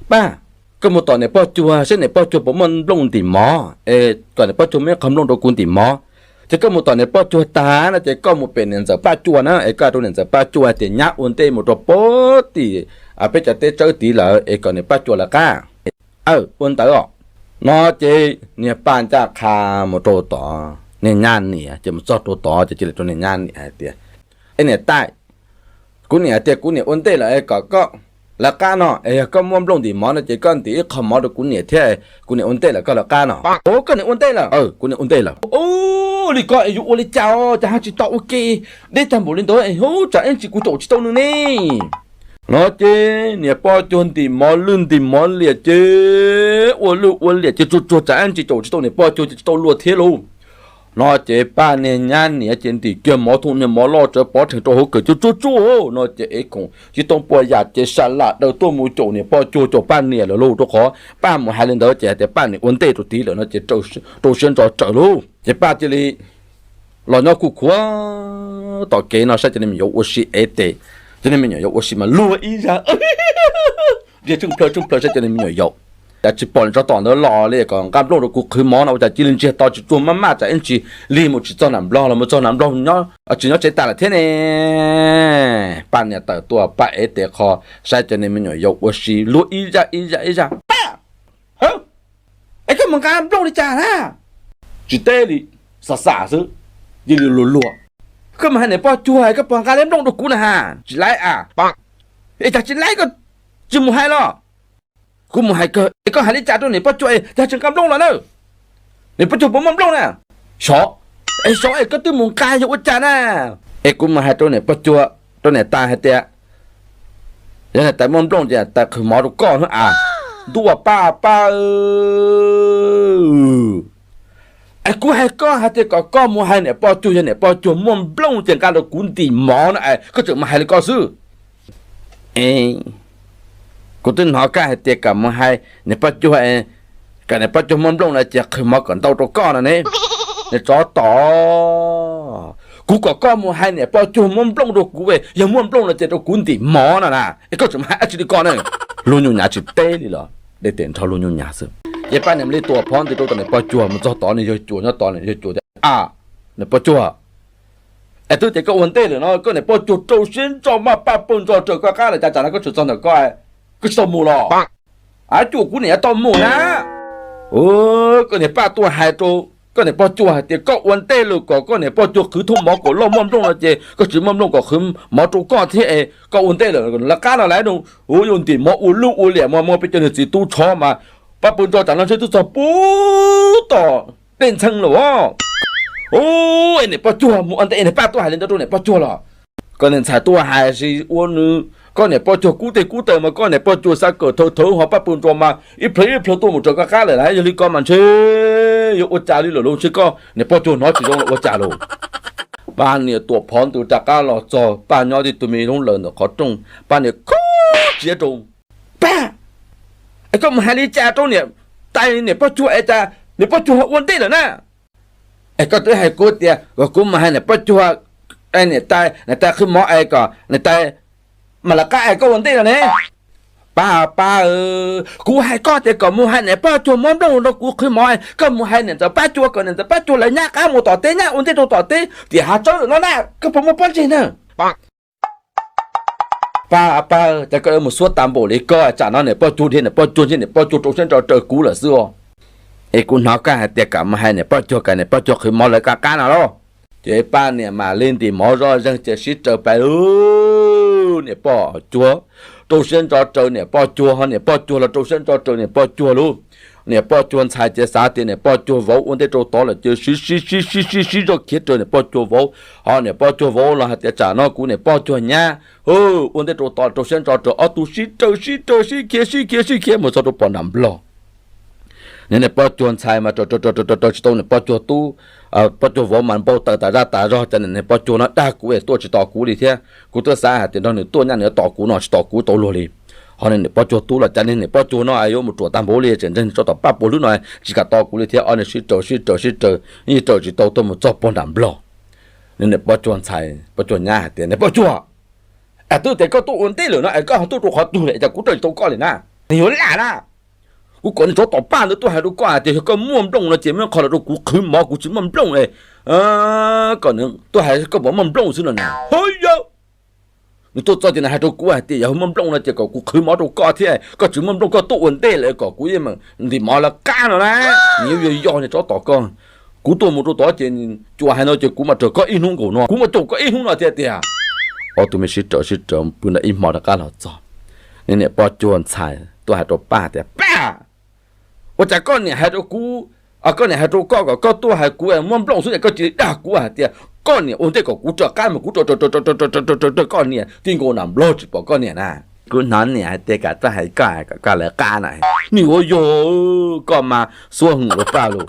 Paj, koj mus tom niam poj cuag saib niam poj cuag puas muaj nplooj ntim mov es kom niam poj cuag muab ib qho nplooj rau kuv ntim mov. Ces koj mus tom niam poj cuag tag no ces koj mus pem niam ntxawm Paj Cua na es koj hais rau niam ntxawm Paj Cua hais tias nyab ua ntej mus rau puag tim peb cov teb tsawb tid lawm es kom niam Paj Cua lawv qab. Aw, ua ntawd os. No ces niag Paj ncaj qha mus rau tod, niag nyab niam ces mus txog rau tod ces cia li rau niag nyab niam hais tias, Ej niam tais, kuv niam hais tias kuv niam ua ntej lawm es kom koj lawv qab no es yog koj muaj nplooj ntim mov no ces koj ntim ib qho mov rau kuv niam thiab, kuv niam ua ntej lawm koj lawv qab no. Ua koj niam ua ntej lawm? Aw, kuv niam ua ntej lawm. Ua li ko es yuav ua li cas os, cas ho tsis tau ua ke deb tag npaum li ntawd es ub tsam ib ntsis kuv caum tsis tau nws ne. No ces niam poj cuag ntim mov lwj ntim mov liam ces ua lwj ua liam ces tsuag tsuag tsam ib ntsis caum tsis tau niam poj cuag ces tsis tau luag thiab lauj. No ces Paj niag nyab niam ces ntim kiag mov thooj niag mov loj tsawv pov rhees rau hauv kawm cuag tsuag tsuag no ces ev khoom tsis tau puas yam ces sa lam daws tuaj mus caum niam poj cuag caum Paj niam lawm lauj, rau qhov Paj mus hais li ntawd ces hais tias Paj niam ua ntej rau tid lawm no ces rau siab ntso raws lauj. Ces Paj cia li los nyob kuj khuav tom kev no saib cov niag me nyuam yaus ua si ev tes. Cov niag me nyuam yaus ua si mas luag ib zaj, ntsiag tsheej plawg tsheej plawg saib cov niag me nyuam yaus. Cas tsis pom niam tsov tom ntawd los li kom nqa nplooj rau kuv qhwv mov no ua cas cia li ntsiag to tsis tsuag maj maj tsam ib ntsis lig mus tsis txog nram Nplog los mus txog nram Nplog tsis nyob tsev tas lawm thiab ne. Paj niam tawm tuaj Paj ev tes qho saib cov niag me nyuam yaus ua si luag ib zaj ib zaj ib zaj. Paj, es koj mus nqa nplooj li cas na? Tsis teb li, xam xam xwb, cia li luag luag. Koj mus hais niam poj cuag koj puas nqa li nplooj rau kuv na ha? Tsis laib a. Es cas tsis laib koj tsis mus hais los? Kuv mus hais kawg es koj hais li cas rau niam poj cuag es cas tsis nqa nplooj los na? Niam poj cuag puas muaj nplooj na? Xyov. Es xyov es koj twb mus nqa yog ua cas na? Es kuv mus hais rau niam poj cuag, rau niam tais hais tias yog niam tais muaj nplooj ces niam tais qhwv mov rau koj hnub a. Ntuj a Paj, Paj, es kuv hais koj hais tias kom koj mus hais niam poj cuag, yog niam poj cuag muaj nplooj ces nqa rau kuv ntim mov no es koj tseem mus hais li ko xwb. Kuv twb hnov koj hais tias kom mus hais niam poj cuag, kom niam poj cuag muaj nplooj no ces qhwv mov kom ntau rau koj no ne. Niam tsov tom, kuv kom koj mus hais niam poj cuag muab nplooj rau kuv, yog muaj nplooj no ces rau kuv ntim mov no na, es koj tseem mus hais dab tsi li ko na? Luag nyuj nyav tsis teb li los dej tes nrho luag nyuj nyav xwb. Ces Paj niam li tuam phov ntws rau tom niam poj cuag mus txog tod, niag yawg cuas nyob tod, niag yawg cuas tias, A, niam poj cuag, es twb tias koj ua ntej lawm no, koj niam poj cuag rau siab ntso maj paj pawg ntso raws koj qab lawm cas tsam no koj tseem txog ntawm ko, koj tsis tau mus los? A, cuam kuv niam tau mus na. Koj niam Paj tuaj hais rau koj niam poj cuag hais tias koj ua ntej lawm kom koj niam poj cuag qhwv thooj mov kom loj muaj nplooj no ces koj tsis muaj nplooj kom qhwv mov rau koj thiab es koj ua ntej lawm lawv qab no lawv no. Ua yuav ntim mov ua luj ua liam mas muaj peb cov niag txiv tub tshov mas paj pawg ntso tsam no ntshe twb txog puag tom dej ntxhee lawm os. Ua niam poj cuag mus ua ntej, niam Paj tuaj hais li ntawd rau niam poj cuag los? Koj niam ntxhais tuaj hais sis ua nws, koj niam poj cuag kub tej kub taw mas koj niam poj cuag xav kawm thawv thawv ho paj pawg ntso mas ib plhaw ib plhaw tuaj mus raws koj qab lawm na. Yog li ko mas ntshe yuav ua cas li lawm lauj, ntshe koj niam poj cuag hnov tsis zoo los ua cas lauj. Paj niam tuam phov ntws rov qab los txog, Paj nyob tib tug me lub lawm ntawm qhov rooj, Paj niam khob tsiav rau, Paj, es koj mus hais li cas rau niam tais niam poj cuag es cas niam poj cuag ua ntej lawm na? Es koj twb hais kuv tias kom kuv mus hais niam poj cuag, niam tais, niam tais qhwv mov es kom niam tais mam lawv qab es koj ua ntej no ne. Paj, Paj, kuv hais koj tias kom mus hais niam poj cuag muab nplooj rau kuv qhwv mov, koj mus hais niam ntxawm Paj cuag kom niam ntxawm Paj cuag lawv nyab qab mus tom teb, nyab ua ntej rau tom teb tim hav tsawb lawm no na, koj puas muaj pob ntseg na? Paj, Paj, cas koj yuav mus xuab tas npaum li ko, tsam no niam poj cuag dhia niam poj cuag ntshe niam poj cuag rau siab ntso raws kuv lawm xwb os. Es kuv hnov koj hais tias kom mus hais niam poj cuag kom niam poj cuag qhwv mov lawv koj qab no lauj. Ces Paj niam mam li ntim mov zoj zeeg ces sib raws pais lauj. Niam poj cuag rau siab ntso raws niam poj cuag, ho niam poj cuag los rau siab ntso raws niam poj cuag lauj. Niam poj cuag ntxhais ces xav tias niam poj cuag vauv ua ntej rau tod lawm ces sib sib sib sib sib sib zog khiav raws niam poj cuag vauv, ho niam poj cuag vauv los hais tias tsam no kuv niam poj cuag nyab ua ntej rau tod rau siab ntso raws, ob tug sib raws sib raws sib khiav sib khiav sib khiav mus txog rau pom nram Nplog. Niam, niam poj cuag ntxhais mas raws raws raws raws tsis tau niam poj cuag tub, poj cuag vauv mas npau taws tas zaj tas zog, cas niam poj cuag no dag kuv es tuaj tsis tos kuv li thiab. Kuv twb xav hais tias nrog nws tuaj nyaj nws tos kuv no tsis tos kuv tau luag li. Ho niam, niam poj cuag tub los cas niam, niam poj cuag no yuav mus ruam tag npaum li, tseem ntseeg tso tom paj puag hlwb no tsis kam tos kuv li thiab. Ob niag sib raws sib raws sib raws, yeej raws tsis tau tuaj mus txog puag nram Nplog. Niam, niam poj cuag ntxhais poj cuag nyab hais tias niam poj cuag, es twb tias koj tuaj ua ntej lawm no es koj ho tuaj rau qhov twg lawm es cas kuv raws tsis tau koj li na? Nws yuav lam na. Kuv kom niag tsov tom paj ntawd tuaj hais rau koj hais tias yog koj muaj nplooj no ces muab qho los rau kuv qhwv mov, kuv tsis muaj nplooj. Kom nws tuaj hais koj puas muaj nplooj xwb no na. Ho yog nws tuaj txog ces nws hais rau kuv hais tias yog muaj nplooj no ces kom kuv qhwv mov rau koj thiab, koj tsis muaj nplooj koj tuaj ua ntej lawm kom kuv yeej mam ntim mov lawv qab no na. Nws yuav yog yog niag tsov tom koj. Kuv tuaj mus rau tod ces cua hais no ces kuv mam raws koj ib hnub nkaus no, kuv mam caum koj ib hnub no thiab tiag. Ob tug me sib raws sib raws pw nram ib hmo rov qab los txog, niam poj cuag ntxhais tuaj hais rau paj tias, Paj, ua cas koj niam hais rau kuv, koj niam hais rau koj kom koj tuaj hais kuv muaj nplooj xwb es koj cia li dag kuv hais tias koj niam ua ntej kom kuv rov qab mus, kuv raws raws koj niam ti nkaus nram nplog tsis pom koj niam na. Kuv hnov niam hais tias kom tuaj hais koj kom koj lawv qab na. Nws yuav yog koj mas xuab hwm ua paj lus.